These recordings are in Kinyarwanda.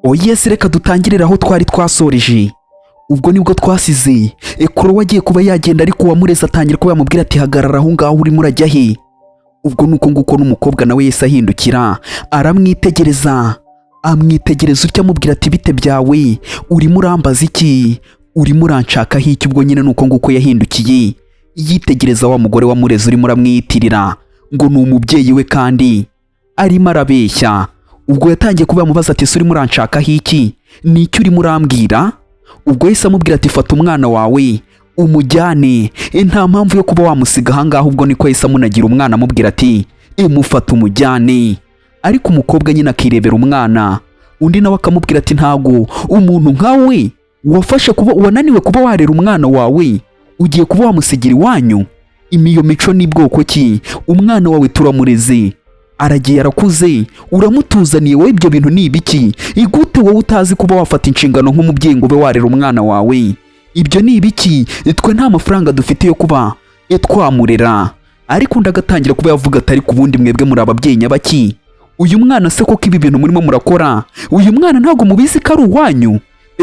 Oyesi, reka dutangirire aho twari twasoreje. Ubwo nibwo twasize Ekoro wagiye kuba yagenda, ariko uwamureze atangira kuba yamubwira ati: "Hagarara aho ngaho, urimo urajya he?" Ubwo nuko nguko n'umukobwa nawe yahise ahindukira, aramwitegereza, amwitegereza utya, amubwira ati: "Bite byawe? Urimo urambaza iki? Urimo uranshakaho iki?" Ubwo nyine nuko nguko yahindukiye yitegereza wa mugore wamureze urimo uramwiyitirira ngo ni umubyeyi we kandi arimo arabeshya. Ubwo yatangiye kuba yamubaza ati: "Ese urimo uranshakaho iki? Ni icyo urimo urambwira?" Ubwo yahise amubwira ati: "Fata umwana wawe umujyane, nta mpamvu yo kuba wamusiga ahangaha." Ubwo niko yahise amunagira umwana, amubwira ati: "Mufate umujyane." Ariko umukobwa nyine akirebera umwana, undi nawe akamubwira ati: "Ntago umuntu nkawe wafashe kuba wananiwe kuba warera umwana wawe, ugiye kuba wamusigira iwanyu? Imiyo mico ni bwoko ki? Umwana wawe turamureze, aragiye arakuze, uramutuzaniye wowe, ibyo bintu ni ibiki? Igute wowe utazi kuba wafata inshingano nk'umubyeyi ngo ube warera umwana wawe? Ibyo ni ibiki? Twe nta mafaranga dufite yo kuba twamurera." Ariko undi agatangira kuba yavuga ati: "Ariko ubundi mwebwe muri ababyeyi nyabaki? Uyu mwana se koko, ibi bintu murimo murakora, uyu mwana ntabwo mubizi ko ari uwanyu?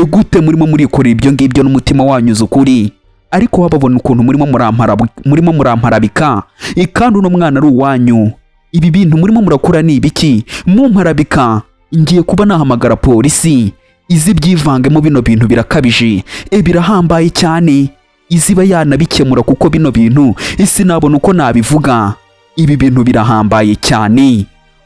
Gute murimo murikorera ibyo ngibyo n'umutima wanyu uzi ukuri? Ariko wababona ukuntu murimo muramparabika, kandi uno mwana ari uwanyu. Ibi bintu murimo murakora ni ibiki? Mumparabika, ngiye kuba nahamagara polisi izi byivangemo. Bino bintu birakabije, birahambaye cyane, iziba yanabikemura, kuko bino bintu sinabona uko nabivuga. Ibi bintu birahambaye cyane."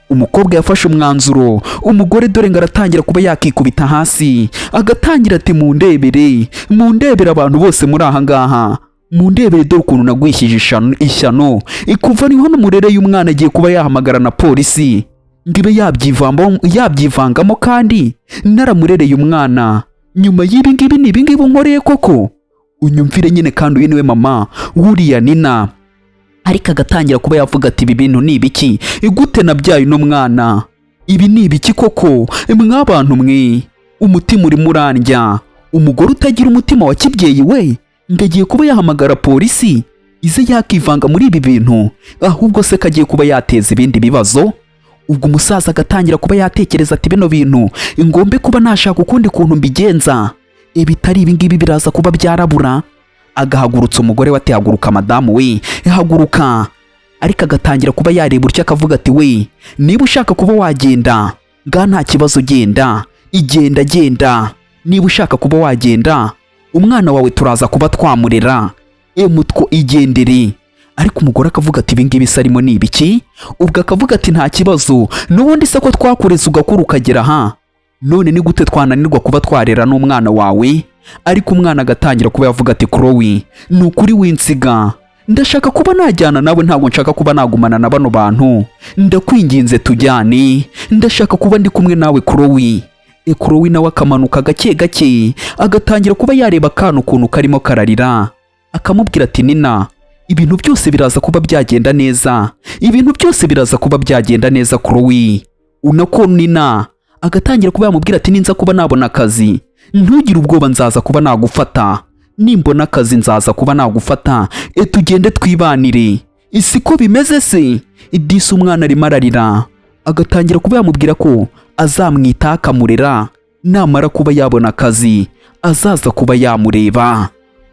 Umukobwa yafashe umwanzuro. Umugore dore ngo aratangira kuba yakikubita hasi, agatangira ati: "Mundebere, mundebere, abantu bose muri aha ngaha mundebere, dore ukuntu nagwishije ishyano. Kuva niho n'umurere y'umwana agiye kuba yahamagara na polisi ngo ibe yabyivangamo, kandi naramurereye umwana. Nyuma y'ibi ngibi, ni ibi ngibi unkoreye koko? Unyumvire nyine." Kandi uyu niwe mama wuriya Nina. Ariko agatangira kuba yavuga ati: "Ibi bintu ni ibiki? Gute nabyaye uno mwana? Ibi ni ibiki koko? Mwabantu mwe, umutima urimo urandya. Umugore utagira umutima wa kibyeyi we ngo agiye kuba yahamagara polisi ize yakivanga muri ibi bintu, ahubwo se kagiye kuba yateza ibindi bibazo." Ubwo umusaza agatangira kuba yatekereza ati: "Bino bintu ngombe kuba nashaka ukundi kuntu mbigenza, ibitari ibi ngibi biraza kuba byarabura." Agahagurutsa umugore we ati: "Haguruka madamu we, haguruka." Ariko agatangira kuba yareba utyo, akavuga ati: "We, niba ushaka kuba wagenda nga nta kibazo, genda, igenda, genda. Niba ushaka kuba wagenda, umwana wawe turaza kuba twamurera, emutwo igendere." Ariko umugore akavuga ati: "Ibi ngibi se arimo ni ibiki?" Ubwo akavuga ati: "Nta kibazo, n'ubundi se ko twakureze ugakura ukagera aha, none ni gute twananirwa kuba twarera n'umwana wawe?" Ariko umwana agatangira kuba yavuga ati: "Chloe, ni ukuri winsiga, ndashaka kuba najyana nawe, ntabwo nshaka kuba nagumana na bano bantu. Ndakwinginze tujyane, ndashaka kuba ndi kumwe nawe, Chloe." Chloe nawe akamanuka gake gake, agatangira kuba yareba akana ukuntu karimo kararira, akamubwira ati: "Nina, ibintu byose biraza kuba byagenda neza, ibintu byose biraza kuba byagenda neza, Chloe." Unako Nina agatangira kuba yamubwira ati: "Ninza kuba nabona akazi, ntugire ubwoba, nzaza kuba nagufata. Nimbona akazi nzaza kuba nagufata, tugende twibanire. Siko bimeze se?" Disi umwana arimo ararira, agatangira kuba yamubwira ko azamwitaho akamurera, namara kuba yabona akazi azaza kuba yamureba.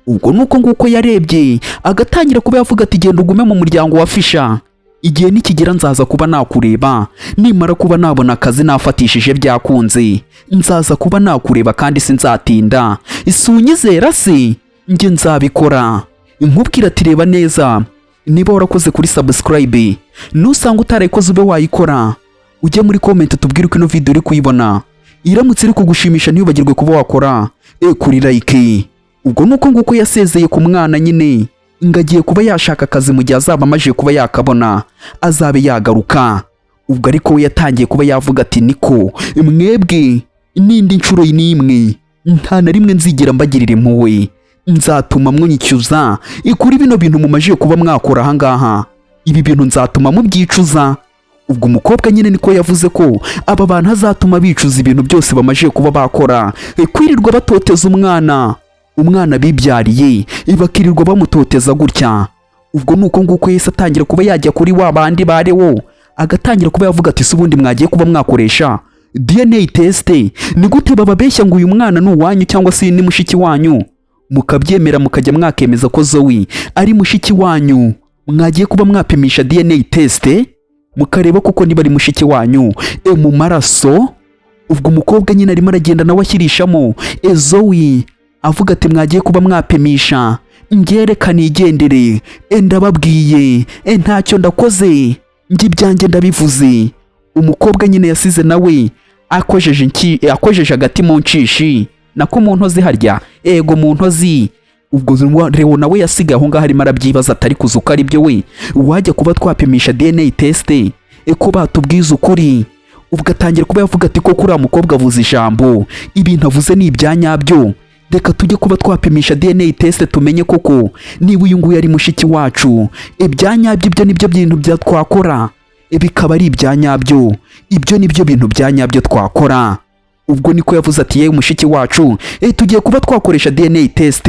Ubwo nuko nguko yarebye, agatangira kuba yavuga ati: "Genda ugume mu muryango wa Fisha, igihe nikigera nzaza kuba nakureba. Nimara kuba nabona akazi nafatishije byakunze, nzaza kuba nakureba kandi sinzatinda. Si unyizera se? Njye nzabikora." Nkubwira ati: "Reba neza niba warakoze kuri subscribe. Nusanga utarayikoze, ube wayikora, ujye muri comment tubwire uko ino video uri kuyibona. Iramutse iri kugushimisha, ntiwibagirwe kuba wakora kuri like." Ubwo nuko nguko yasezeye ku mwana nyine, ngo agiye kuba yashaka akazi, mu gihe azaba amaze kuba yakabona azabe yagaruka. Ubwo ariko we yatangiye kuba yavuga ati: "Niko mwebwe, n'indi nshuro n'imwe, nta na rimwe nzigera mbagirira impuhwe. Nzatuma mwunyicyuza kuri bino bintu mumaze kuba mwakora ahangaha. Ibi bintu nzatuma mubyicuza." Ubwo umukobwa nyine niko yavuze ko aba bantu azatuma bicuza ibintu byose bamaze kuba bakora, kwirirwa batoteza umwana, umwana bibyariye, bakirirwa bamutoteza gutya. Ubwo ni uko nguko yahise atangira kuba yajya kuri wa bandi barewo, agatangira kuba yavuga ati: "Se ubundi mwagiye kuba mwakoresha DNA test? Ni gute bababeshya ngo uyu mwana ni uwanyu cyangwa se ni mushiki wanyu, mukabyemera, mukajya mwakemeza ko Zoe ari mushiki wanyu? Mwagiye kuba mwapimisha DNA test, mukareba koko niba ari mushiki wanyu mu maraso. Ubwo umukobwa nyine arimo aragenda nawe ashyirishamo Zoe, avuga ati: "Mwagiye kuba mwapimisha, ngereka nigendere. Ndababwiye, ntacyo ndakoze, njye ibyanjye ndabivuze." Umukobwa nyine yasize nawe akojeje agati mu nshishi, nako mu ntozi harya, ego, mu ntozi. Ubwo Leo nawe yasigaye aho ngaho arimo arabyibaza, atari kuza uko ari byo we, wajya kuba twapimisha DNA test, ko batubwiza ukuri? Ubwo atangira kuba yavuga ati: "Koko uriya mukobwa avuze ijambo, ibintu avuze ni ibya nyabyo. Reka tujye kuba twapimisha DNA test, tumenye koko niba uyu nguyu ari mushiki wacu ibya nyabyo. Ibyo nibyo bintu bya twakora, bikaba ari ibya nyabyo. Ibyo nibyo bintu bya nyabyo twakora." Ubwo niko yavuze ati: "Yewe mushiki wacu, tugiye kuba twakoresha DNA test."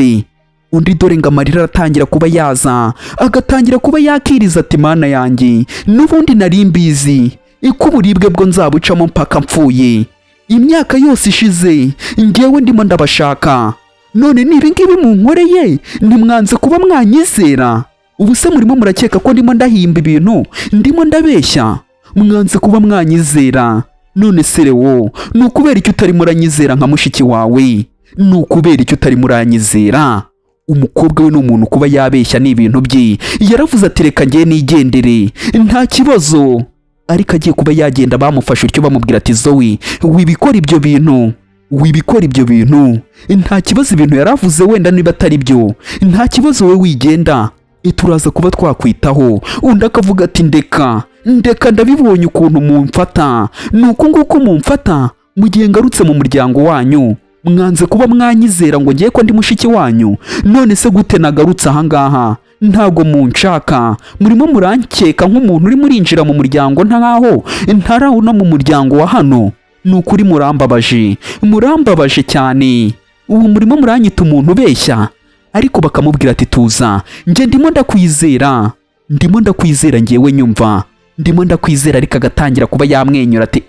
Undi dore ngo amarira aratangira kuba yaza, agatangira kuba yakiriza ati: "Mana yanjye, n'ubundi nari mbizi ko uburibwe bwo nzabucamo mpaka mpfuye. Imyaka yose ishize ngewe ndimo ndabashaka, none ni ibingibi munkoreye? Ntimwanze kuba mwanyizera. Ubu se murimo murakeka ko ndimo ndahimba ibintu, ndimo ndabeshya? Mwanze kuba mwanyizera. None se Leo, ni ukubera icyo utarimo uranyizera nka mushiki wawe? Ni ukubera icyo utarimo uranyizera?" Umukobwa we ni umuntu kuba yabeshya ni ibintu bye. Yaravuze ati: "Reka ngiye nigendere, nta kibazo." Ariko agiye kuba yagenda, bamufashe utyo bamubwira ati: "Zoe, wibikora ibyo bintu, wibikora ibyo bintu. Nta kibazo, ibintu yaravuze wenda niba atari byo, nta kibazo, wowe wigenda, turaza kuba twakwitaho." Undi akavuga ati: "Ndeka, ndeka, ndabibonye ukuntu mumfata. Ni uku nguku mumfata mu gihe ngarutse mu muryango wanyu. Mwanze kuba mwanyizera ngo ngiye ko ndi mushiki wanyu. None se gute nagarutse ahangaha ntago munshaka? Murimo murankeka nk'umuntu urimo urinjira mu muryango, ntaho ntarawuna mu muryango wa hano. Ni ukuri murambabaje, murambabaje cyane. Ubu murimo muranyita umuntu ubeshya." Ariko bakamubwira ati: "Tuza, njye ndimo ndakwizera, ndimo ndakwizera, ngewe nyumva ndimo ndakwizera." Ariko agatangira kuba yamwenyura ati: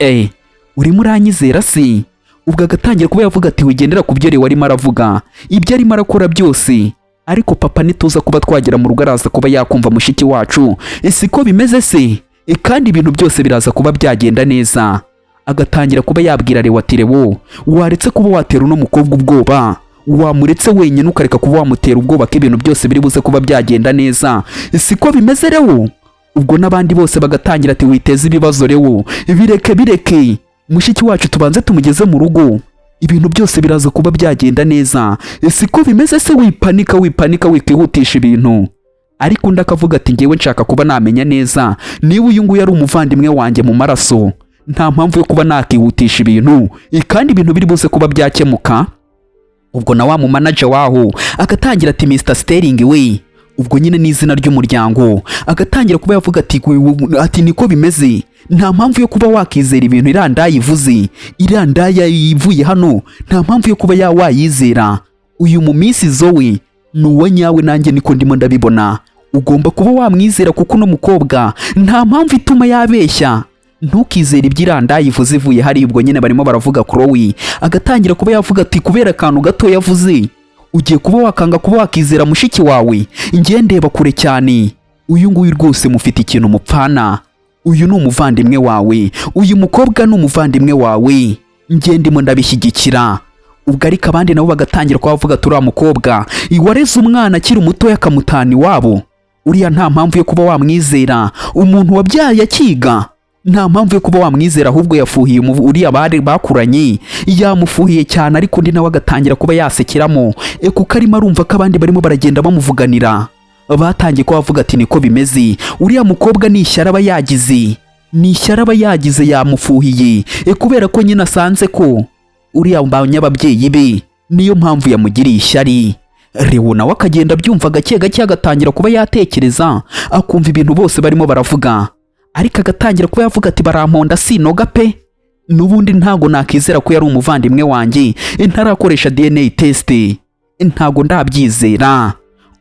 "Urimo uranyizera si?" Ubwo agatangira kuba yavuga ati: "Wigendera ku byo Leo arimo aravuga, ibyo arimo arakora byose. Ariko papa nituza kuba twagera mu rugo, araza kuba yakumva mushiki wacu. Siko bimeze se? Kandi ibintu byose biraza kuba byagenda neza." Agatangira kuba yabwira Leo ati: "Leo, waretse kuba watera uno mukobwa ubwoba, wamuretse wenyine, ukareka kuba wamutera ubwoba, ko ibintu byose biri buze kuba byagenda neza. Siko bimeze, Leo?" Ubwo n'abandi bose bagatangira ati: "Witeze ibibazo Leo, bireke, bireke, mushiki wacu tubanze tumugeze mu rugo, ibintu byose biraza kuba byagenda neza. Siko bimeze se? Wipanika, wipanika, wikihutisha ibintu." Ariko undi akavuga ati: "Ngewe nshaka kuba namenya neza niba uyu nguyu ari umuvandimwe wanjye mu maraso. Nta mpamvu yo kuba nakihutisha ibintu, kandi ibintu biri buze kuba byakemuka." Ubwo na wa mu manager waho agatangira ati: "Mr Sterling we," ubwo nyine ni izina ry'umuryango, agatangira kuba yavuga ati: "Niko bimeze, nta mpamvu yo kuba wakizera ibintu iriya ndaya ivuze. Iriya ndaya ivuye hano, nta mpamvu yo kuba wayizera. Uyu mu minsi Zoe ni uwa nyawe, nanjye niko ndimo ndabibona. Ugomba kuba wamwizera kuko uno mukobwa nta mpamvu ituma yabeshya. Ntukizere ibyo iriya ndaya ivuze ivuye hariya." Ubwo nyine barimo baravuga Chloe. Agatangira kuba yavuga ati: "Kubera akantu gato yavuze, ugiye kuba wakanga kuba wakizera mushiki wawe? Ngiye ndeba kure cyane. Uyu nguyu rwose mufite ikintu mupfana. Uyu ni umuvandimwe wawe, uyu mukobwa ni umuvandimwe wawe, ngiye ndimo ndabishyigikira." Ubwo ariko abandi nabo bagatangira kuba bavuga ati: "Uriya mukobwa wareze umwana akiri mutoya akamutana iwabo, uriya nta mpamvu yo kuba wamwizera. Umuntu wabyaye akiga, nta mpamvu yo kuba wamwizera. Ahubwo yafuhiye uriya bari bakuranye, yamufuhiye cyane." Ariko undi nawe agatangira kuba yasekeramo, kuko arimo arumva ko abandi barimo baragenda bamuvuganira. Batangiye kuba bavuga ati: "Niko bimeze, uriya mukobwa ni ishyari aba yagize, ni ishyari aba yagize. Yamufuhiye kubera ko nyine asanze ko uriya banyababyeyi be, niyo mpamvu yamugiriye ishyari." Leo nawe akagenda abyumva gake gake, agatangira kuba yatekereza, akumva ibintu bose barimo baravuga, ariko agatangira kuba yavuga ati: "Baramponda sinoga pe. N'ubundi ntago nakizera ko yari umuvandimwe wanjye ntarakoresha DNA test, ntago ndabyizera."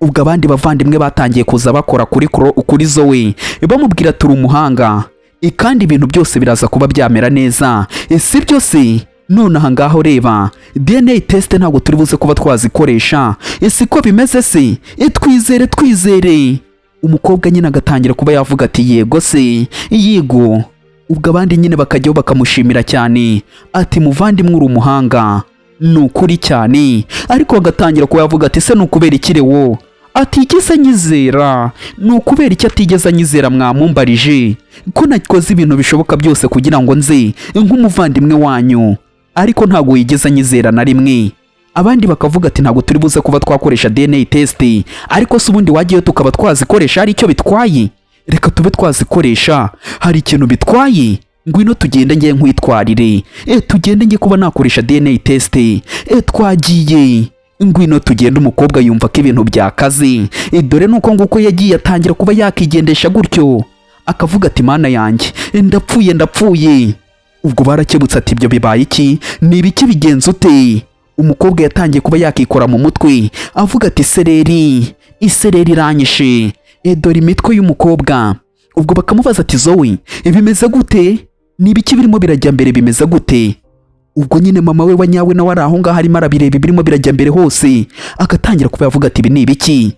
Ubwo abandi bavandimwe batangiye kuza bakora kuri Zoe, bamubwira: "Turi umuhanga, Kandi ibintu byose biraza kuba byamera neza. Si byo se? None aha ngaho reba, DNA test ntabwo turi buze kuba twazikoresha. Siko bimeze se? Twizere, twizere. Umukobwa nyine agatangira kuba yavuga ati: "Yego se, yego." Ubwo abandi nyine bakajyaho bakamushimira cyane, ati: "Muvandimwe, uri umuhanga, ni ukuri cyane." Ariko agatangira kuba yavuga ati: "Se ni ukubera iki Leo atigeze anyizera? Ni ukubera iki atigeze anyizera? Mwamumbarije ko nakoze ibintu bishoboka byose kugira ngo nze nk'umuvandimwe wanyu, ariko ntabwo yigeze anyizera na rimwe." Abandi bakavuga ati: "Ntabwo turi buze kuba twakoresha DNA test, ariko se ubundi wagiyeyo tukaba twazikoresha, hari icyo bitwaye? Reka tube twazikoresha, hari ikintu bitwaye? Ngwino tugende, ngiye nkwitwarire. Tugende, ngiye kuba nakoresha DNA test. Twagiye, ngwino tugende." Umukobwa yumva ko ibintu byakaze. Dore nuko nguko yagiye, atangira kuba yakigendesha gutyo, akavuga ati: "Mana yanjye, ndapfuye, ndapfuye." Ubwo barakebutse ati: "Ibyo bibaye iki? Ni ibiki? Bigenza ute?" Umukobwa yatangiye kuba yakikora mu mutwe, avuga ati: "Isereri, isereri iranyishe." Dore imitwe y'umukobwa. Ubwo bakamubaza ati: "Zoe, bimeze gute? Ni ibiki birimo birajya mbere? Bimeze gute?" Ubwo nyine mama we wa nyawe nawe ari aho ngaho, arimo arabireba ibirimo birajya mbere hose, agatangira kuba yavuga ati: "Ibi ni ibiki?"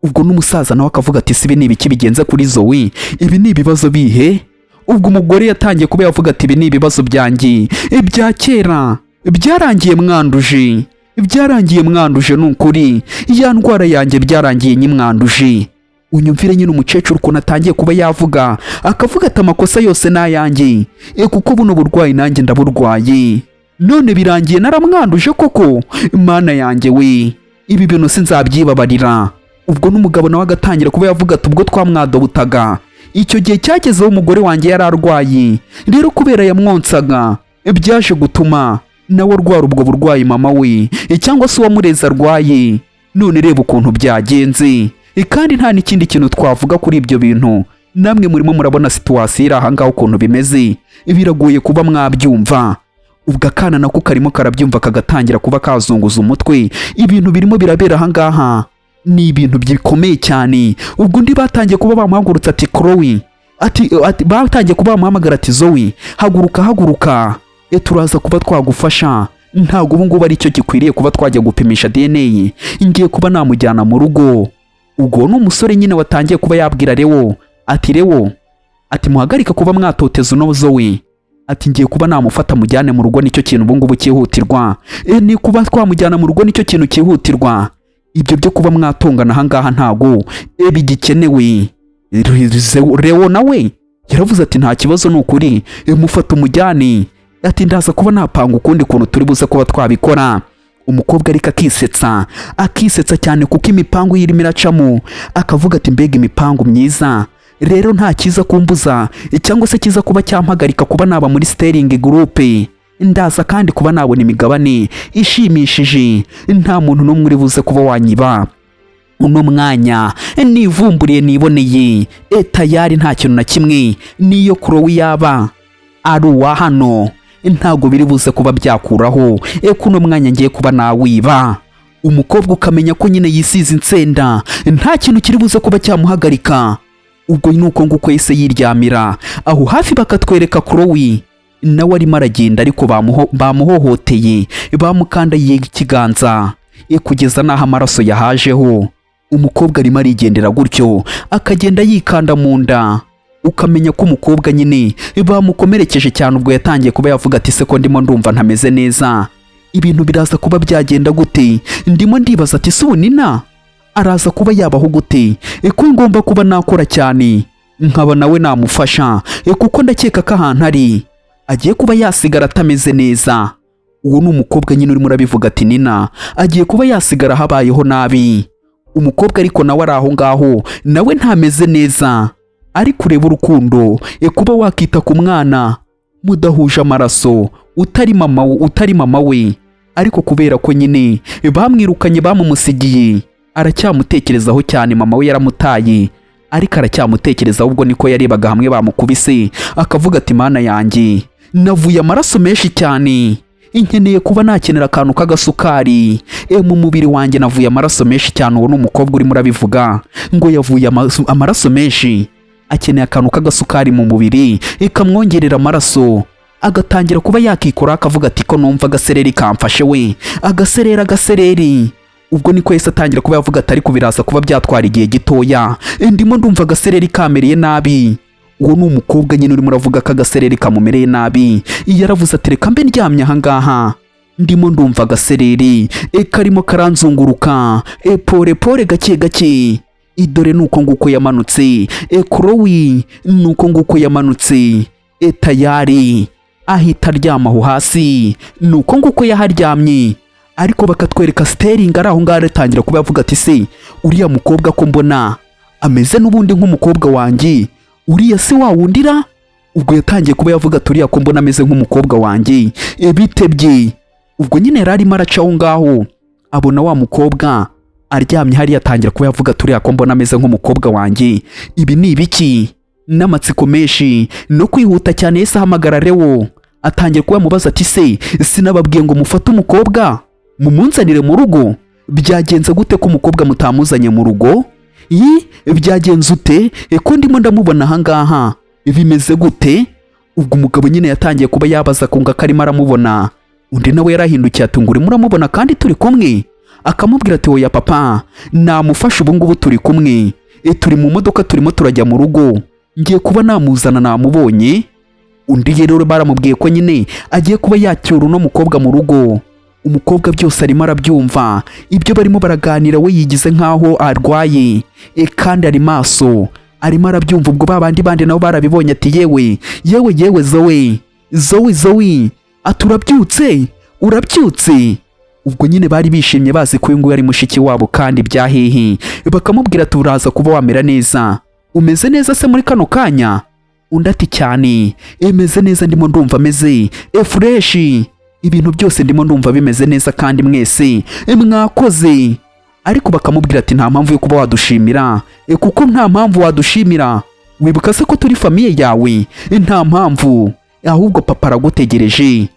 Ubwo n'umusaza nawe akavuga ati: "Si ibi ni ibiki bigenze kuri Zoe? Ibi ni ibibazo bihe?" Ubwo umugore yatangiye kuba yavuga ati: "Ibi ni ibibazo byanjye ibya kera, byarangiye mwanduje, byarangiye mwanduje, ni ukuri ya ndwara yanjye byarangiye nyimwanduje." Unyumvire nyine umukecuru ukuntu atangiye kuba yavuga, akavuga ati: "Amakosa yose ni ayanjye, kuko buno burwayi nanjye ndaburwaye, none birangiye naramwanduje koko. Mana yanjye we, ibi bintu sinzabyibabarira." Ubwo n'umugabo nawe agatangira kuba yavuga ati: "Ubwo twamwadobutaga icyo gihe cyagezeho, umugore wanjye yari arwaye, rero kubera yamwonsaga byaje gutuma nawe arwara ubwo burwayi mama we cyangwa se uwamureze arwaye. None reba ukuntu byagenze, kandi nta n'ikindi kintu twavuga kuri ibyo bintu. Namwe murimo murabona situation iri aha ngaha ukuntu bimeze, biragoye kuba mwabyumva." Ubwo akana nako karimo karabyumva, kagatangira kuba kazunguza umutwe. Ibintu birimo birabera aha ngaha ni ibintu bikomeye cyane. Ubwo undi batangiye kuba bamuhagurutsa ati: "Chloe," ati batangiye kuba bamuhamagara ati: "Zoe, haguruka, haguruka, turaza kuba twagufasha. Ntabwo ubu ngubu aricyo gikwiriye kuba twajya gupimisha DNA, ngiye kuba namujyana mu rugo." Ubwo ni umusore nyine watangiye kuba yabwira Leo ati: "Leo," ati, "muhagarike kuba mwatoteza uno Zoe," ati, "ngiye kuba namufata mujyane mu rugo, nicyo kintu ubu ngubu cyihutirwa. Ni kuba twamujyana mu rugo, nicyo kintu cyihutirwa. Ibyo byo kuba mwatongana aha ngaha ntago bigikenewe." Leo nawe yaravuze ati: "Nta kibazo, ni ukuri, mufata umujyane," ati, "ndaza kuba napanga ukundi kuntu turi buze kuba twabikora." Umukobwa ariko akisetsa, akisetsa cyane, kuko imipangu ye irimo iracamo, akavuga ati: "Mbega imipangu myiza! Rero nta kiza kumbuza cyangwa se kiza kuba cyampagarika kuba naba muri Sterling Group. Ndaza kandi kuba nabona imigabane ishimishije, nta muntu n'umwe uri buze kuba wanyiba. Uno mwanya nivumburiye, niboneye, tayari nta kintu na kimwe, niyo Chloe yaba ari uwa hano, ntabwo biri buze kuba byakuraho kuno mwanya ngiye kuba nawiba." Umukobwa ukamenya ko nyine yisize insenda, nta kintu kiri buze kuba cyamuhagarika. Ubwo ni uko nguko yahise yiryamira aho hafi. Bakatwereka Chloe nawe arimo aragenda, ariko bamuhohoteye, bamukandagiye ikiganza kugeza n'aho amaraso yahajeho. Umukobwa arimo arigendera gutyo, akagenda yikanda mu nda, ukamenya ko umukobwa nyine bamukomerekeje cyane. Ubwo yatangiye kuba yavuga ati: "Se ko ndimo ndumva ntameze neza, ibintu biraza kuba byagenda gute? Ndimo ndibaza ati: se ubu Nina araza kuba yabaho gute? Ko ngomba kuba nakora cyane nkaba nawe namufasha, kuko ndakeka ko ahantu ari agiye kuba yasigara atameze neza." Uwo ni umukobwa nyine urimo urabivuga ati: "Nina agiye kuba yasigara habayeho nabi." Umukobwa ariko nawe ari aho ngaho, nawe ntameze neza, ariko ureba urukundo, kuba wakita ku mwana mudahuje amaraso, utari mama we, ariko kubera ko nyine bamwirukanye, bamumusigiye, aracyamutekerezaho cyane. Mama we yaramutaye, ariko aracyamutekerezaho. Ubwo niko yarebaga hamwe bamukubise, akavuga ati: "Mana yanjye, navuye amaraso menshi cyane, nkeneye kuba nakenera akantu k'agasukari mu mubiri wanjye, navuye amaraso menshi cyane." Uwo ni umukobwa urimo urabivuga ngo yavuye amaraso menshi. Akeneye akantu k'agasukari mu mubiri ikamwongerera amaraso. Agatangira kuba yakikora, akavuga ati: "Ko numva agasereri kamfashe we, agasereri, agasereri." Ubwo niko yahise atangira kuba yavuga ati: "Ariko biraza kuba byatwara igihe gitoya, ndimo ndumva agasereri kamereye nabi." Uwo ni umukobwa nyine urimo uravuga ko agasereri kamumereye nabi. Yaravuze ati: "Reka mbe ndyamye ahangaha, ndimo ndumva agasereri karimo karanzunguruka, pole pole, gake gake." Idore nuko nguko yamanutse, Chloe nuko nguko yamanutse, tayari ahita aryama aho hasi, nuko nguko yaharyamye. Ariko bakatwereka Sterling ari aho ngaho, aratangira kuba yavuga ati: "Se uriya mukobwa ko mbona ameze n'ubundi nk'umukobwa wanjye, uriya se wawundira?" Ubwo yatangiye kuba yavuga ati: "Uriya ko mbona ameze nk'umukobwa wanjye, bitebye?" Ubwo nyine yari arimo araca aho ngaho, abona wa mukobwa aryamye hariya, atangira kuba yavuga ati: "Uriya ko mbona ameze nk'umukobwa wanjye, ibi ni ibiki?" N'amatsiko menshi no kwihuta cyane, yahise ahamagara Leo, atangira kuba yamubaza ati: "Se sinababwiye ngo mufate umukobwa mumunzanire mu rugo? Byagenze gute ko umukobwa mutamuzanye mu rugo? Yi, byagenze ute? Ko ndimo ndamubona ahangaha, bimeze gute?" Ubwo umugabo nyine yatangiye kuba yabaza kunga ko arimo aramubona. Undi nawe yarahindukiye ati: "Ngo urimo uramubona kandi turi kumwe?" Akamubwira ati: "Oya papa, namufashe, ubu ngubu turi kumwe, turi mu modoka, turimo turajya mu rugo, ngiye kuba namuzana, namubonye." Undi rero baramubwiye ko nyine agiye kuba yacyura uno mukobwa mu rugo. Umukobwa byose arimo arabyumva ibyo barimo baraganira, we yigize nk'aho arwaye, kandi ari maso, arimo arabyumva. Ubwo ba bandi bandi nabo barabibonye, ati: "Yewe yewe yewe, Zoe, Zoe, Zoe!" Ati: "Urabyutse, urabyutse!" Ubwo nyine bari bishimye, bazi ko uyu nguyu ari mushiki wabo kandi byahehe. Bakamubwira ati: "Uraza kuba wamera neza, umeze neza se muri kano kanya?" Undi ati: "Cyane, emeze neza, ndimo ndumva ameze fresh, ibintu byose ndimo ndumva bimeze neza, kandi mwese mwakoze." Ariko bakamubwira ati: "Nta mpamvu yo kuba wadushimira, kuko nta mpamvu wadushimira. Wibuka se ko turi famille yawe? Nta mpamvu, ahubwo papa aragutegereje,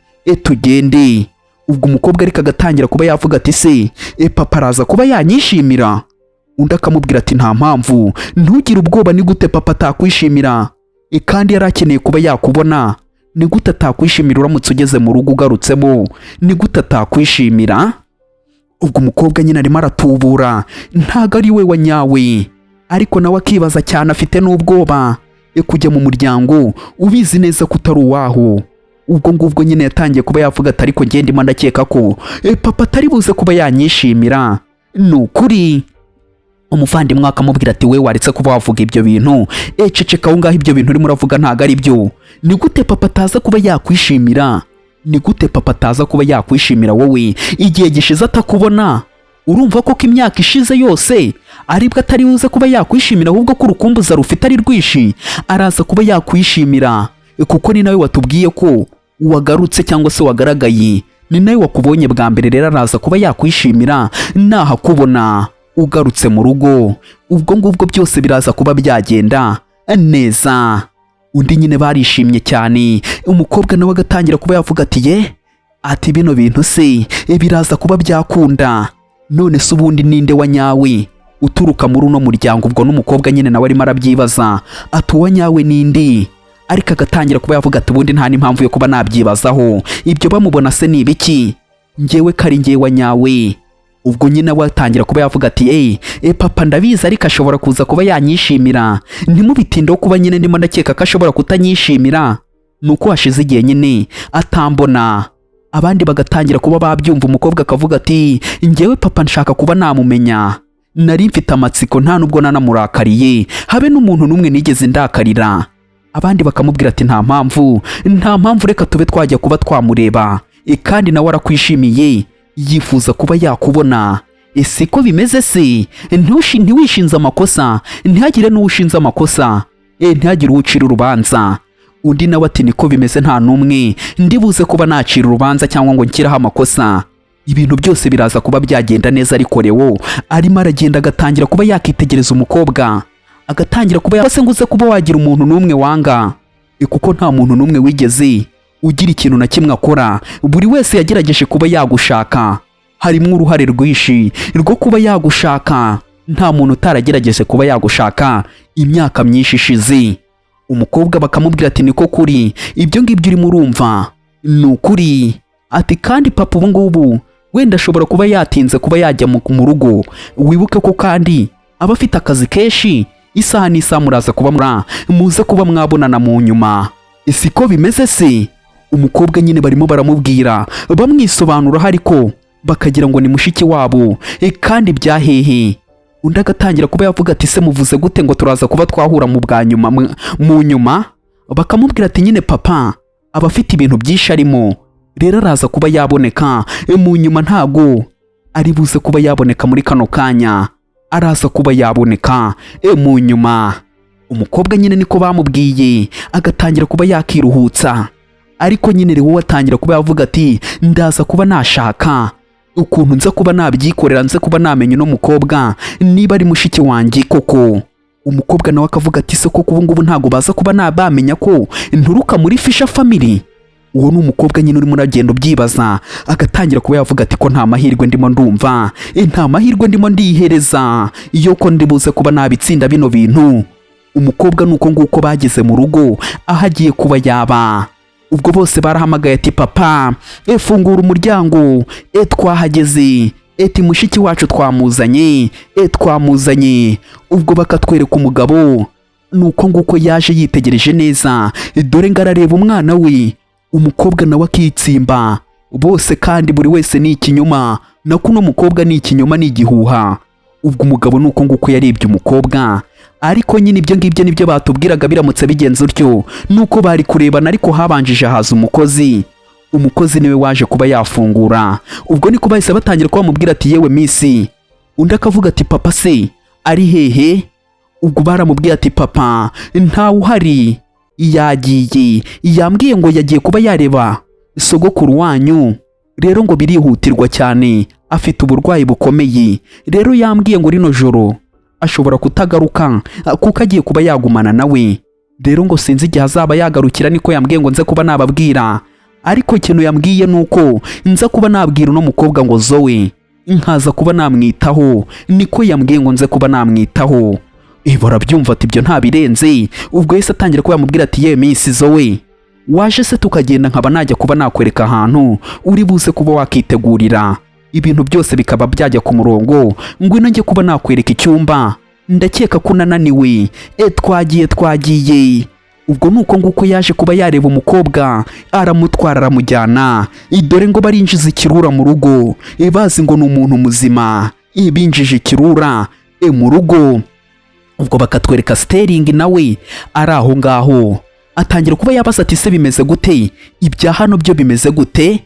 tugende." Ubwo umukobwa ariko agatangira kuba yavuga ati: "Se papa araza kuba yanyishimira?" Undi akamubwira ati: "Nta mpamvu, ntugire ubwoba. Ni gute papa atakwishimira? Kandi yari akeneye kuba yakubona. Ni gute atakwishimira uramutse ugeze mu rugo ugarutsemo? Ni gute atakwishimira?" Ubwo umukobwa nyine arimo aratubura, ntago ari we wa nyawe, ariko nawe akibaza cyane, afite n'ubwoba kujya mu muryango ubizi neza ko utari uwaho. Ubwo ngubwo nyine yatangiye kuba yavuga ati: "Ariko ngende ndimo ndakeka ko papa atari buze kuba yanyishimira, ni ukuri." Umuvandimwe akamubwira ati: "We waretse kuba wavuga ibyo bintu, ceceka aho ngaho, ibyo bintu urimo uravuga ntabwo ari byo. Ni gute papa ataza kuba yakwishimira? Ni gute papa ataza kuba yakwishimira wowe igihe gishize atakubona? Urumva koko imyaka ishize yose aribwo atari buze kuba yakwishimira, ahubwo ko urukumbuza rufite ari rwinshi? Araza kuba yakwishimira, kuko ni nawe watubwiye ko wagarutse cyangwa se wagaragaye, ni nawe wakubonye bwa mbere. Rero araza kuba yakwishimira nahakubona ugarutse mu rugo. Ubwo ngubwo byose biraza kuba byagenda neza." Undi nyine barishimye cyane. Umukobwa nawe agatangira kuba yavuga ati: "Ye," ati: "bino bintu se biraza kuba byakunda? None se ubundi ninde wa nyawe uturuka muri uno muryango?" Ubwo n'umukobwa nyine nawe arimo arabyibaza ati: "Uwa nyawe ninde?" Ariko agatangira kuba yavuga ati: "Ubundi nta n'impamvu yo kuba nabyibazaho. Ibyo bamubona se ni ibiki? Ngewe ko ari ngewe wa nyawe?" Ubwo nyine we atangira kuba yavuga ati: Papa ndabizi, ariko ashobora kuza kuba yanyishimira. Ntimubitindeho kuba nyine ndimo ndakeka ko ashobora kutanyishimira, ni uko hashize igihe nyine atambona." Abandi bagatangira kuba babyumva. Umukobwa akavuga ati: "Ngewe papa nshaka kuba namumenya, nari mfite amatsiko, nta nubwo nanamurakariye, habe n'umuntu n'umwe nigeze ndakarira." Abandi bakamubwira ati: "Nta mpamvu, nta mpamvu, reka tube twajya kuba twamureba, kandi nawe arakwishimiye, yifuza kuba yakubona. Ese ko bimeze se? Ntiwishinze amakosa, ntihagire n'uwushinze amakosa, ntihagire uwucira urubanza." Undi nawe ati: "Niko bimeze, nta n'umwe ndibuze kuba nacira urubanza cyangwa ngo nshyireho amakosa, ibintu byose biraza kuba byagenda neza." Ariko Leo arimo aragenda, agatangira kuba yakitegereza umukobwa, agatangira kuba yase ngo uze kuba wagira umuntu n'umwe wanga, kuko nta muntu n'umwe wigeze ugira ikintu na kimwe akora. Buri wese yagerageje kuba yagushaka, harimo uruhare rwinshi rwo kuba yagushaka. Nta muntu utaragerageje kuba yagushaka imyaka myinshi ishize. Umukobwa bakamubwira ati: "Niko kuri, ibyo ngibyo urimo urumva ni ukuri." Ati: "Kandi papa ubu ngubu wenda ashobora kuba yatinze kuba yajya mu rugo. Wibuke ko kandi aba afite akazi kenshi. Isaha n'isaha muraza kuba muze kuba mwabonana mu nyuma, siko bimeze se?" Umukobwa nyine barimo baramubwira, bamwisobanuraho, ariko bakagira ngo ni mushiki wabo. Kandi byahehe? Undi agatangira kuba yavuga ati: "Se muvuze gute ngo turaza kuba twahura mu bwa nyuma, mu nyuma?" Bakamubwira ati: "Nyine papa aba afite ibintu byinshi arimo, rero araza kuba yaboneka mu nyuma, ntago ari buze kuba yaboneka muri kano kanya, araza kuba yaboneka mu nyuma." Umukobwa nyine niko bamubwiye, agatangira kuba yakiruhutsa. Ariko nyine rero atangira kuba yavuga ati: "Ndaza kuba nashaka ukuntu nza kuba nabyikorera, nze kuba namenya uno mukobwa niba ari mushiki wanjye koko." Umukobwa nawe akavuga ati: "Se koko ubu ngubu ntabwo baza kuba bamenya ko nturuka muri Fisher family?" Uwo ni umukobwa nyine urimo uragenda ubyibaza, agatangira kuba yavuga ati: "Ko nta mahirwe ndimo ndumva, nta mahirwe ndimo ndihereza iyo ko ndibuze kuba nabitsinda bino bintu." Umukobwa ni uko nguko bageze mu rugo aho agiye kuba yaba. Ubwo bose barahamagaye ati: "Papa, fungura umuryango, twahageze, eti mushiki wacu twamuzanye, twamuzanye." Ubwo bakatwereka umugabo, ni uko nguko yaje yitegereje neza, dore ngo arareba umwana we. Umukobwa nawe akitsimba. Bose kandi buri wese ni ikinyoma, na kuno mukobwa ni ikinyoma, ni igihuha. Ubwo umugabo ni uko nguko yarebye umukobwa, ariko nyine ibyo ngibyo nibyo batubwiraga. Biramutse bigenze utyo, nuko bari kurebana, ariko habanjije haza umukozi. Umukozi niwe waje kuba yafungura. Ubwo niko bahise batangira kuba bamubwira ati: "Yewe miss." Undi akavuga ati: "Papa se ari hehe?" Ubwo baramubwiye ati: "Papa ntawe uhari, yagiye, yambwiye ngo yagiye kuba yareba sogokuru wanyu, rero ngo birihutirwa cyane, afite uburwayi bukomeye, rero yambwiye ngo rino joro ashobora kutagaruka kuko agiye kuba yagumana nawe, rero ngo sinzi igihe azaba yagarukira, niko yambwiye ngo nze kuba nababwira. Ariko ikintu yambwiye ni uko nza kuba nabwira uno mukobwa ngo Zoe, nkaza kuba namwitaho, niko yambwiye ngo nze kuba namwitaho." Barabyumva ati: "Ibyo nta birenze." Ubwo yahise atangira kuba yamubwira ati: "Ye miss Zoe, waje se tukagenda, nkaba najya kuba nakwereka ahantu uri buze kuba wakitegurira, ibintu byose bikaba byajya ku murongo? Ngwino njye kuba nakwereka icyumba, ndakeka ko unananiwe. Twagiye, twagiye." Ubwo ni uko nguko yaje kuba yareba umukobwa, aramutwara, aramujyana. Dore ngo barinjiza ikirura mu rugo, bazi ngo ni umuntu muzima. Binjije ikirura mu rugo. Ubwo bakatwereka Sterling nawe ari aho ngaho, atangira kuba yabaza ati: "Se bimeze gute? Ibya hano byo bimeze gute?"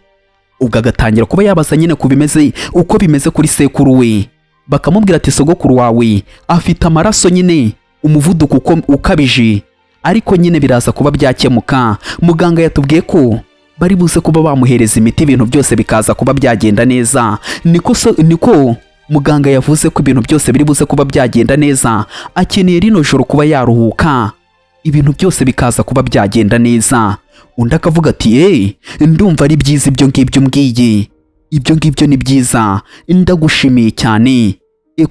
Ubwo agatangira kuba yabaza nyine ku bimeze, uko bimeze kuri sekuru we. Bakamubwira ati: "Sogokuru wawe afite amaraso nyine umuvuduko ukabije, ariko nyine biraza kuba byakemuka. Muganga yatubwiye ko bari buze kuba bamuhereza imiti, ibintu byose bikaza kuba byagenda neza. Niko so, niko muganga yavuze ko ibintu byose biri buze kuba byagenda neza. Akeneye rino joro kuba yaruhuka, ibintu byose bikaza kuba byagenda neza." Undi akavuga ati: "Eee, ndumva ari byiza ibyo ngibyo umbwiye, ibyo ngibyo ni byiza, ndagushimiye cyane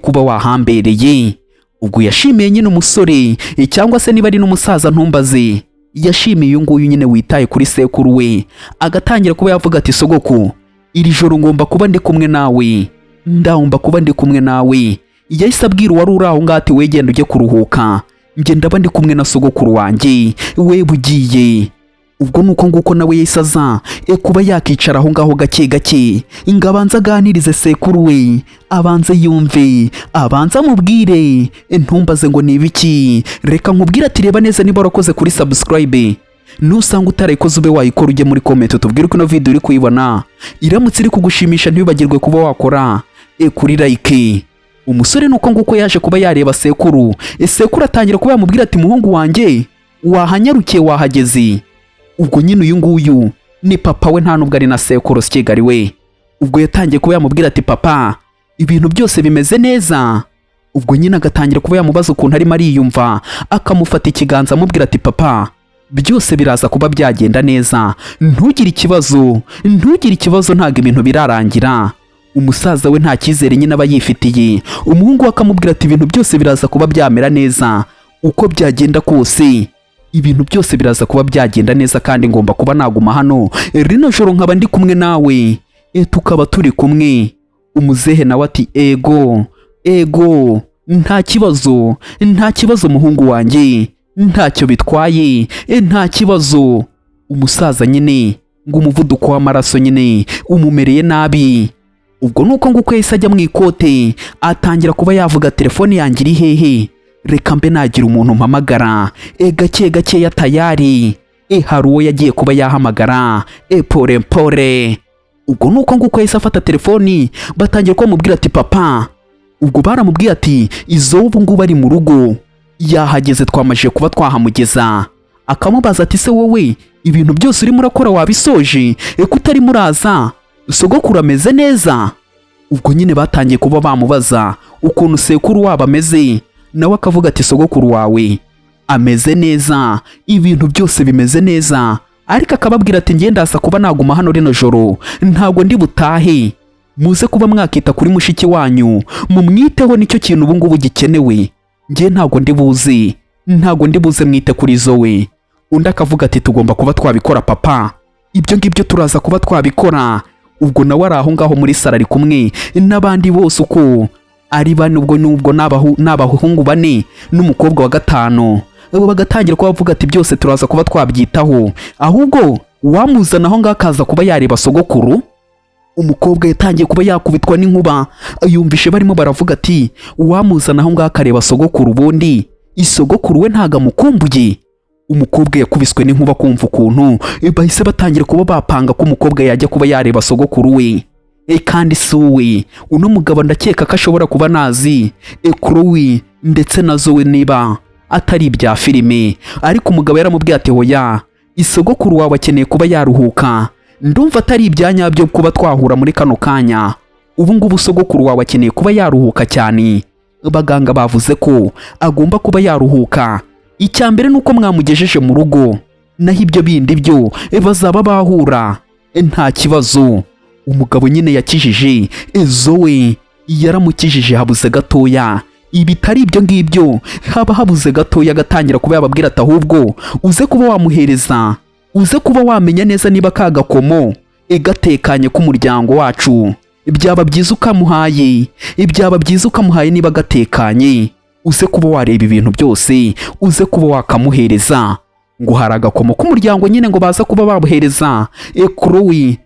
kuba wahambereye." Ubwo yashimiye nyine umusore, cyangwa se niba ari n'umusaza ntumbaze. Yashimiye uyu nguyu nyine witaye kuri sekuru we, agatangira kuba yavuga ati: "Sogoku, iri joro ngomba kuba ndi kumwe nawe, ndagomba kuba ndi kumwe nawe." Yahise abwira uwari uri aho ngaho ati: "Wegenda ujye kuruhuka, njye ndaba ndi kumwe na sogokuru wanjye, we bugiye." Ubwo ni uko nguko nawe yahise aza kuba yakicara aho ngaho gake gake, ngo abanze aganirize sekuru we, abanze yumve, abanze amubwire. Ntumbaze ngo ni ibiki. Reka nkubwire ati: reba neza niba warakoze kuri subscribe. Nusanga utarayikoze, ube wayikora, ujye muri comment utubwire uko ino video uri kuyibona. Iramutse iri kugushimisha, ntiwibagirwe kuba wakora kuri like. Umusore nuko nguko yaje kuba yareba sekuru. Sekuru atangira kuba yamubwira ati: "Muhungu wanjye, wahanyarukiye, wahageze." Ubwo nyine uyu nguyu ni papa we, nta nubwo ari na sekuru Kigali we. Ubwo yatangiye kuba yamubwira ati: "Papa, ibintu byose bimeze neza." Ubwo nyine agatangira kuba yamubaza ukuntu arimo ariyumva, akamufata ikiganza, amubwira ati: "Papa, byose biraza kuba byagenda neza, ntugire ikibazo, ntugire ikibazo, ntabwo ibintu birarangira." Umusaza we nta cyizere nyine aba yifitiye. Umuhungu we akamubwira ati: "Ibintu byose biraza kuba byamera neza, uko byagenda kose ibintu byose biraza kuba byagenda neza, kandi ngomba kuba naguma hano rino joro nkaba ndi kumwe nawe, tukaba turi kumwe." Umuzehe nawe ati: "Ego, ego, nta kibazo, nta kibazo muhungu wanjye, ntacyo bitwaye, nta kibazo." Umusaza nyine ngo umuvuduko w'amaraso nyine umumereye nabi. Ubwo nuko nguko yahise ajya mu ikote, atangira kuba yavuga: "Telefone yanjye iri hehe? Reka mbe nagira umuntu mpamagara." Gake gakeya tayari hari uwo yagiye kuba yahamagara. Pole pole. Ubwo nuko nguko yahise afata telefoni, batangira kuba bamubwira ati: "Papa." Ubwo baramubwiye ati: "Izo ubu ngubu ari mu rugo, yahageze, twamajije kuba twahamugeza." Akamubaza ati: "Se wowe ibintu byose urimo urakora wabisoje? Ko utarimo uraza? Sogokuru ameze neza?" Ubwo nyine batangiye kuba bamubaza ukuntu sekuru wabo ameze, nawe akavuga ati: "Sogokuru wawe ameze neza, ibintu byose bimeze neza." Ariko akababwira ati: "Ngenda ndaza kuba naguma hano rino joro, ntabwo ndi butahe. Muze kuba mwakita kuri mushiki wanyu, mumwiteho, nicyo kintu ubu ngubu gikenewe. Njye ntabwo ndi buze, ntabwo ndi buze, mwite kuri Zoe." Undi akavuga ati: "Tugomba kuba twabikora papa, ibyo ngibyo turaza kuba twabikora." Ubwo nawe ari aho ngaho muri salo, ari kumwe n'abandi bose uko ari bane. Ubwo nubwo n'abahungu bane n'umukobwa wa gatanu. Abo bagatangira kuba bavuga ati: "Byose turaza kuba twabyitaho, ahubwo wamuzana aho ngaho akaza kuba yareba sogokuru." Umukobwa yatangiye kuba yakubitwa n'inkuba, yumvishe barimo baravuga ati: "Wamuzana aho ngaho akareba sogokuru, ubundi isogokuru we ntago amukumbuye." Umukobwa yakubiswe n'inkuba kumva ukuntu bahise batangira kuba bapanga ko umukobwa yajya kuba yareba sogokuru we. Kandi si uwe, uno mugabo ndakeka ko ashobora kuba nazi Chloe ndetse na Zoe niba atari ibya filime. Ariko umugabo yaramubwiye ati: "Hoya, isogokuru wawe akeneye kuba yaruhuka. Ndumva atari ibya nyabyo kuba twahura muri kano kanya. Ubu ngubu sogokuru wawe akeneye kuba yaruhuka cyane. Abaganga bavuze ko agomba kuba yaruhuka. Icya mbere ni uko mwamugejeje mu rugo, naho ibyo bindi byo bazaba bahura, nta kibazo." Umugabo nyine yakijije Zoe, yaramukijije habuze gatoya. Ibitari ibyo ngibyo haba habuze gatoya agatangira kuba yababwira ati: "Ahubwo uze kuba wamuhereza, uze kuba wamenya neza niba ka gakomo gatekanye k'umuryango wacu. Byaba byiza ukamuhaye, byaba byiza ukamuhaye niba gatekanye. Uze kuba wareba ibintu byose, uze kuba wakamuhereza." Ngo hari agakomo k'umuryango nyine ngo baza kuba bamuhereza Chloe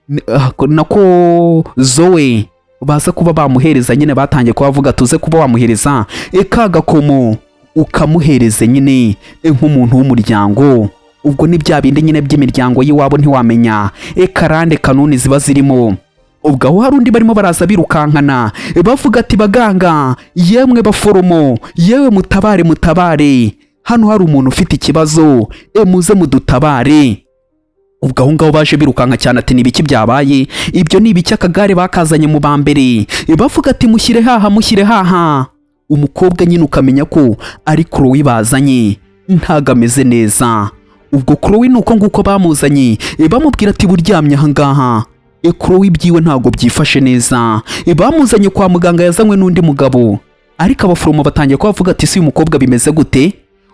nako Zoe, baza kuba bamuhereza nyine. Batangiye kuba bavuga: "Tuze kuba wamuhereza ka gakomo, ukamuhereze nyine nk'umuntu w'umuryango." Ubwo ni bya bindi nyine by'imiryango y'iwabo, ntiwamenya karande kanuni ziba zirimo. Ubwo aho hari undi barimo baraza birukankana, bavuga ati: "Baganga yemwe, baforomo yewe, mutabare, mutabare, hano hari umuntu ufite ikibazo, muze mudutabare." Ubwo aho ngaho baje birukanka cyane ati: "Ni ibiki byabaye? Ibyo ni ibiki?" Akagare bakazanye mu ba mbere, bavuga ati: "Mushyire haha, mushyire haha." Umukobwa nyine ukamenya ko ari Chloe bazanye, ntago ameze neza. Ubwo Chloe ni uko nguko bamuzanye, bamubwira ati: "Buryamye aha ngaha." Chloe ibyiwe ntabwo byifashe neza. Bamuzanye kwa muganga, yazanywe n'undi mugabo, ariko abaforomo batangiye kuba bavuga ati: "Si uyu mukobwa bimeze gute?"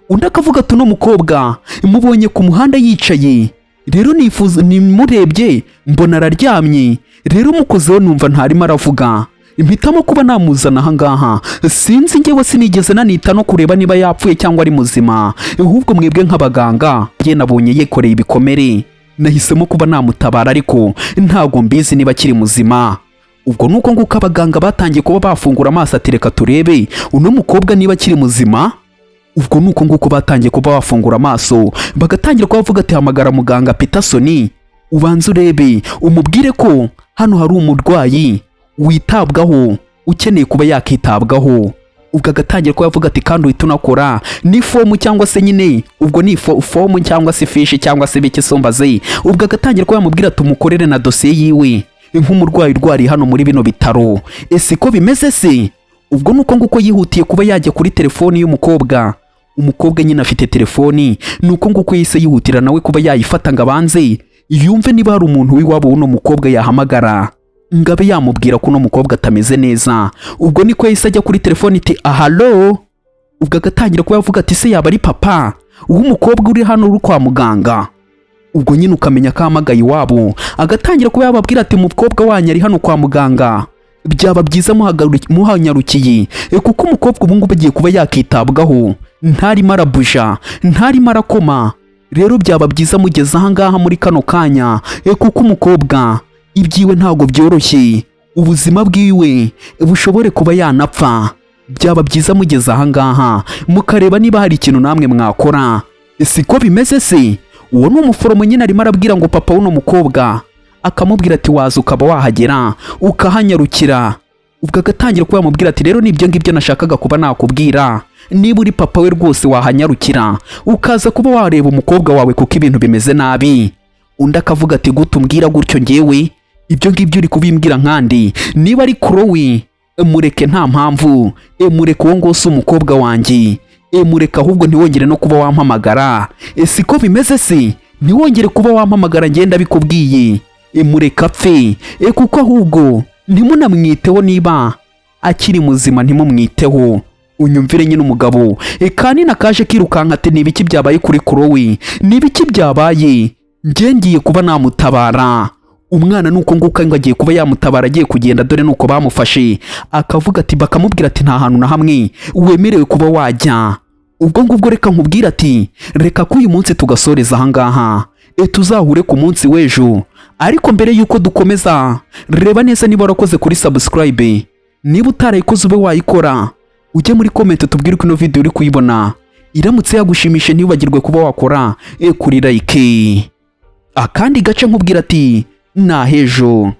Undi akavuga ati: "Uno mukobwa mubonye ku muhanda yicaye, rero nifuza nimurebye mbona araryamye, rero mukozeho numva ntarimo aravuga, mpitamo kuba namuzana aha ngaha. Sinzi, njyewe sinigeze nanita no kureba niba yapfuye cyangwa ari muzima. Ahubwo mwebwe nk'abaganga, njye nabonye yikoreye ibikomere, nahisemo kuba namutabara, ariko ntabwo mbizi niba akiri muzima." Ubwo nuko nguko abaganga batangiye kuba bafungura amaso ati: "Reka turebe uno mukobwa niba akiri muzima." Ubwo nuko nguko batangiye kuba bafungura amaso, bagatangira kuba bavuga ati: "Hamagara muganga Peterson, ubanze urebe, umubwire ko hano hari umurwayi witabwaho, ukeneye kuba yakitabwaho." Ubwo agatangira kuba yavuga ati: "Kandi uhita unakora ni fomu cyangwa se nyine ubwo ni fomu cyangwa se fishi cyangwa se biki sombaze." Ubwo agatangira kuba yamubwira ati: "Umukorere na dosiye yiwe nk'umurwayi urwariye hano muri bino bitaro. Ese ko bimeze se?" Ubwo nuko nguko yihutiye kuba yajya kuri telefoni y'umukobwa. Umukobwa nyine afite telefoni, nuko nguko yahise yihutira nawe kuba yayifata ngo abanze yumve niba hari umuntu w'iwabo w'uno mukobwa yahamagara. Ngo abe yamubwira ko uno mukobwa atameze neza. Ubwo niko yahise ajya kuri telefone iti: "Ahalo." Ubwo agatangira kuba yavuga ati: "Se yaba ari papa w'umukobwa uri hano uri kwa muganga?" Ubwo nyine ukamenya ko ahamagaye iwabo, agatangira kuba yababwira ati: "Umukobwa wanyu ari hano kwa muganga, byaba byiza muhanyarukiye, kuko umukobwa ubu ngubu agiye kuba yakitabwaho, ntarimo arabuja, ntarimo arakoma. Rero byaba byiza mugeze ahangaha muri kano kanya, kuko umukobwa ibyiwe ntabwo byoroshye, ubuzima bwiwe bushobore kuba yanapfa. Byaba byiza mugeze ahangaha mukareba niba hari ikintu namwe mwakora. Siko bimeze se?" Uwo ni umuforomo nyine arimo arabwira ngo papa w'uno mukobwa, akamubwira ati: "Waza ukaba wahagera ukahanyarukira." Ubwo agatangira kuba yamubwira ati: "Rero nibyo ngibyo nashakaga kuba nakubwira. Niba uri papa we rwose wahanyarukira ukaza kuba wareba umukobwa wawe, kuko ibintu bimeze nabi." Undi akavuga ati: "Gute umbwira gutyo? Ngewe ibyo ngibyo uri kubimbwira nkandi? Niba ari Chloe, mureke, nta mpamvu, mureke, uwo nguwo si umukobwa wanjye, mureke. Ahubwo ntiwongere no kuba wampamagara. Siko bimeze se? Ntiwongere kuba wampamagara, ngenda bikubwiye. Mureke apfe, kuko ahubwo ntimunamwiteho. Niba akiri muzima ntimumwiteho." Unyumvire nyine umugabo, kanina kaje kirukanka ati: "Ni ibiki byabaye kuri Chloe? Ni ibiki byabaye? Njye ngiye kuba namutabara umwana." Nuko nguko ngo agiye kuba yamutabara, agiye kugenda, dore nuko bamufashe, akavuga ati, bakamubwira ati: "Nta hantu na hamwe wemerewe kuba wajya." Ubwo ngubwo reka nkubwire ati: reka ko uyu munsi tugasoreza ahangaha, tuzahure ku munsi w'ejo. Ariko mbere y'uko dukomeza, reba neza niba warakoze kuri subscribe. Niba utarayikoze, ube wayikora, ujye muri comment tubwire uko ino video uri kuyibona. Iramutse yagushimishe, ntiwibagirwe kuba wakora kuri like. Akandi gace nkubwira ati: nahejo.